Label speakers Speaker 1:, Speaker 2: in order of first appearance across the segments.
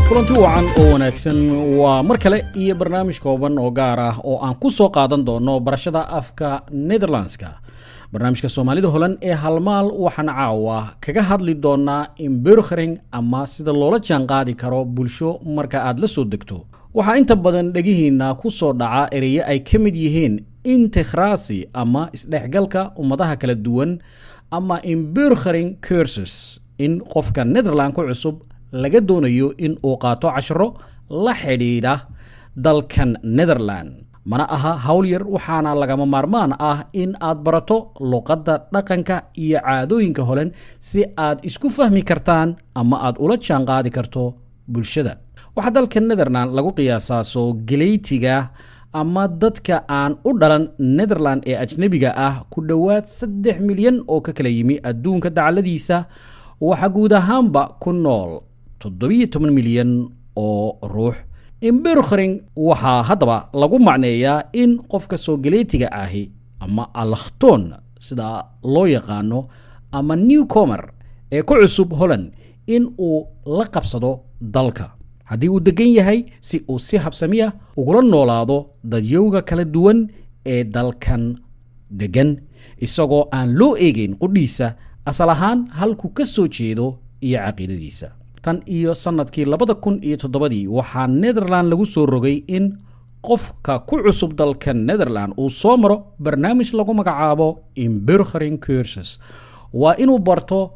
Speaker 1: Kulanti wacan oo wanaagsan. Waa mar kale iyo barnaamij kooban oo gaar ah oo aan ku soo qaadan doono barashada afka Nederlandska. Barnaamijka Soomaalida Holan ee Halmaal waxaan caawa kaga hadli doonaa inburgering, ama sida loola jaan qaadi karo bulsho marka aad la soo degto. Waxaa inta badan dhegihiina ku soo dhaca ereyo ay ka mid yihiin integratie ama isdhexgalka ummadaha kala duwan, ama inburgering cursus, in qofka Netherland ku cusub laga doonayo in uu qaato casharo la xidhiidha dalkan Netherland. Mana aha hawl yar, waxaana lagama maarmaan ah in aad barato luqadda, dhaqanka iyo caadooyinka Holan si aad isku fahmi kartaan ama aad ula jaan qaadi karto bulshada. Waxaa dalka Netherland lagu qiyaasaa soo galeytiga ama dadka aan u dhalan Netherland ee ajnebiga ah ku dhowaad 3 milyan oo ka kala yimi adduunka dacaladiisa. Waxaa guud ahaanba ku nool 17 milyan oo ruux. Inburgering waxaa haddaba lagu macneeyaa in qofka soo galeetiga ahi, ama allochtoon sida loo yaqaano, ama newcomer ee ku cusub Holland, in uu la qabsado dalka haddii uu degan yahay, si uu si habsamiya ugula noolaado dadyowga kala duwan ee dalkan degan, isagoo aan loo eegeyn qudhiisa asal ahaan halkuu ka soo jeedo iyo caqiidadiisa. Tan iyo sanadkii 2007-dii waxaa Netherland lagu soo rogay in qofka ku cusub dalka Netherland uu soo maro barnaamij lagu magacaabo inburgering cursus. Waa inuu barto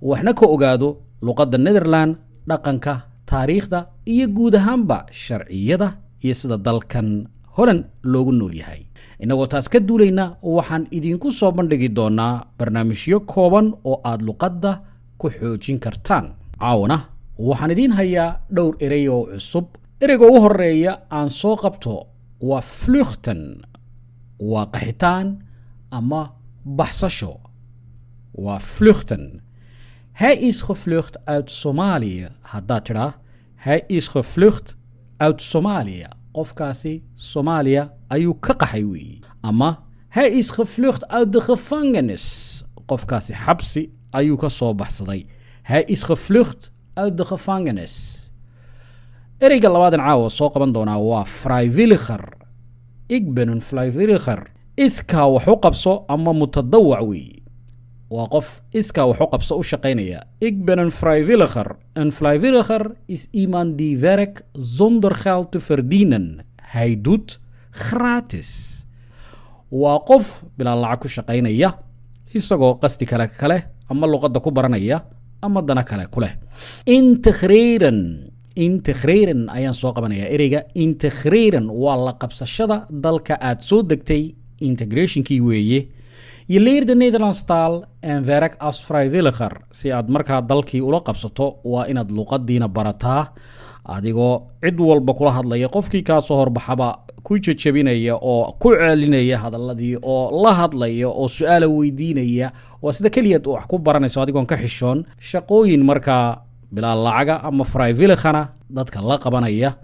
Speaker 1: waxna ka ogaado luqadda Netherland, dhaqanka, taariikhda iyo guud ahaanba sharciyada iyo sida dalkan Holland loogu nool yahay. Innagoo taas ka duulayna, waxaan idinku soo bandhigi doonaa barnaamijyo kooban oo aad luqadda ku xoojin kartaan. Caawana waxaan idiin hayaa dhowr erey oo cusub. Ereyga ugu horeeya aan soo qabto waa vluchten, waa qaxitaan ama baxsasho, waa vluchten. "Hij is gevlucht uit Somalië." Haddaad tidhaa "Hij is gevlucht uit Somalië", qofkaasi Soomaaliya ayuu ka qaxay weeyi. Ama "Hij is gevlucht uit de gevangenis", qofkaasi xabsi ayuu ka soo baxsaday. "Hij is gevlucht uit de gevangenis." Ereyga labaadan caawa soo qaban doonaa waa vrijwilliger. "Ik ben een vrijwilliger." Iskaa wax u qabso ama mutadawac weeyi, waa qof iskaa wax u qabso u shaqaynaya. "Ik ben een vrijwilliger." Een vrijwilliger is iemand die werkt zonder geld te verdienen. Hij doet gratis. Waa qof bilaa lacag ku shaqaynaya, isagoo qasdi kale kale, ama luqadda ku baranaya, ama dana kale ku leh. Integreren, integreren ayaan soo qabanaya. Ereyga integreren waa la qabsashada dalka aad soo degtay, integrationkii weeye. Je leert de Nederlandse taal en werk als vrijwilliger. Si aad markaa dalkii ula qabsato, waa inaad luqadiina barataa, adigoo cid walba kula hadlaya, qofkii kaa soo horbaxaba ku jejebinaya oo ku celinaya hadaladii oo la hadlaya oo su-aala weydiinaya. Waa sida keliyaad wax ku baranayso, adigoon ka xishoon. Shaqooyin markaa bilaa lacaga ama vrijwilligerna dadka la qabanaya,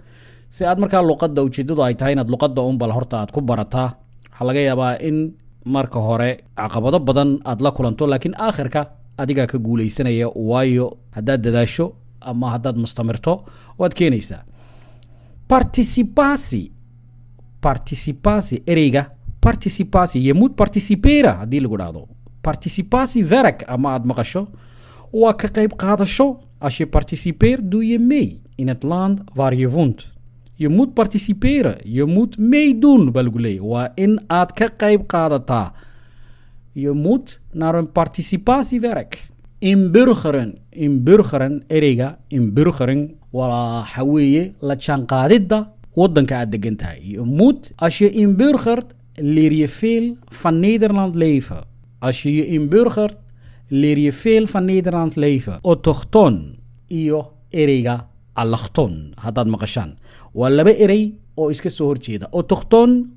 Speaker 1: si aad markaa luqadda, ujeedadu ay tahay inaad luqadda unbal horta aad ku barataa. Waxaa laga yaabaa in marka hore caqabado badan aad la kulanto, laakiin aakhirka adigaa ka guuleysanaya, waayo haddaad dadaasho ama haddaad mustamirto, waad keenaysaa. Participatie, participatie, ereyga participatie, "Je moet participeren" haddii lagu dhahdo, participatiewerk ama aad maqasho, waa ka qayb qaadasho. Als je participeert, doe je mee in het land waar je woont. Je moet participeren, je moet meedoen baa lagu leeyahy, waa in aad ka qayb qaadataa. Je moet naar een participatiewerk. Inburgeren, inburgeren, ereyga inburgering waxa weeye la jaanqaadidda waddanka aad degan tahay. Je moet, als je inburgert, leer je veel van Nederland leven. Als je je inburgert, leer je veel van Nederland leven. Autochtoon iyo ereyga allochtoon haddaad maqashaan, waa laba erey oo iska soo horjeeda. Autochtoon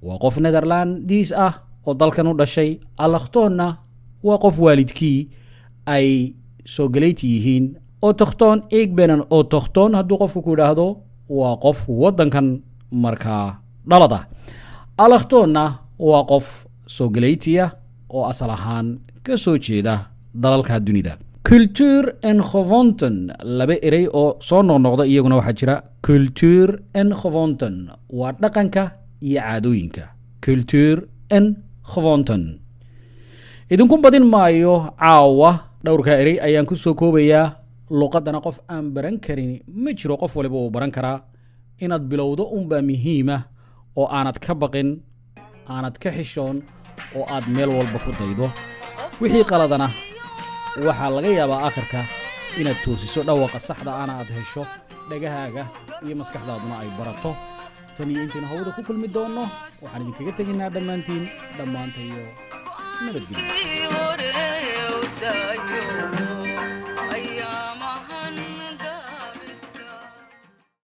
Speaker 1: waa qof Nederlandiis ah oo dalkan u dhashay. Allochtoonna waa qof waalidkii ay soo galeyti yihiin. Autochtoon, "Ik ben een autochtoon" hadduu qofku ku idhaahdo, waa qof waddankan markaa dhalad ah. Allochtoonna waa qof soo galeytiya oo asal ahaan ka soo jeeda Dalalka dunida, cultuur en gewoonten, laba erey oo soo noqnoqda iyaguna waxaa jira. Cultuur en gewoonten waa dhaqanka iyo caadooyinka. Cultuur en gewoonten. Idinku badin maayo caawa, dhowrka erey ayaan ku soo koobayaa. Luqaddana qof aan baran karin ma jiro, qof waliba uu baran karaa. Inaad bilowdo unbaa muhiima oo aanad ka baqin, aanad ka xishoon, oo aad meel walba ku daydo. Wixii qaladana waxaa laga yaabaa aakhirka inaad toosiso, dhawaqa saxda ana aad hesho, dhagahaaga iyo maskaxdaaduna ay barato. Tan iyo intaynu hawada ku kulmi doonno, waxaan idinkaga tegaynaa dhammaantiin, dhammaantayo nabadgelyo.
Speaker 2: Hore u daayo.